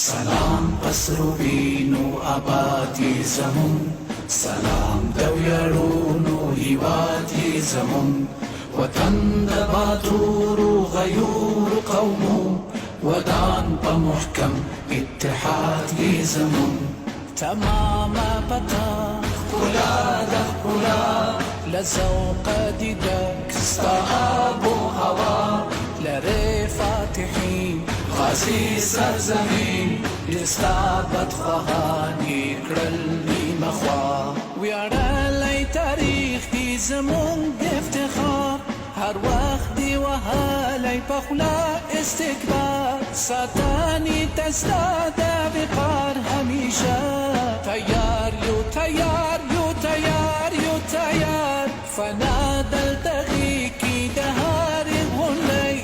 سلام په سرو وینو آباد یې زمونږ، سلام د ویاړونو هیواد یې زمونږ. وطن د باتورو غیورو قومو، ودان په محکم اتحاد یې زمونږ. تمامه پتا ښکلا د ښکلا، له ذوقه دي ډک ستا آب و هوا. لرې فاتحین غازي سرزمین، ډېر ستا بدخواهان یې کړل نیمه خوا. ویاړلی تاریخ دی زمونږ د افتخار، هر وخت دی وهلی په خوله استکبار. ساتنې ته ستا د وقار همیشه تیار یو، تیار یو، تیار یو، تیار. فنا دلته غېږ کې د هرې غونډۍ،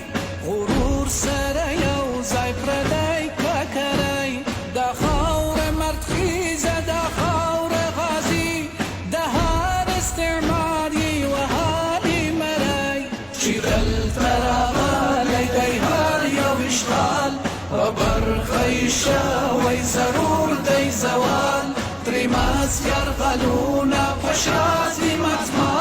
غرور سره یو ځای پردی ککرۍ. دا خاوره مردخیزه، دا خاوره غازي، د هر استعمار یې وهلې مری. چې دلته راغلی دی هر یو اشغال، په برخه یې شوی ضرور دی زوال. ترې مست یرغلونه په شا ځي متمال.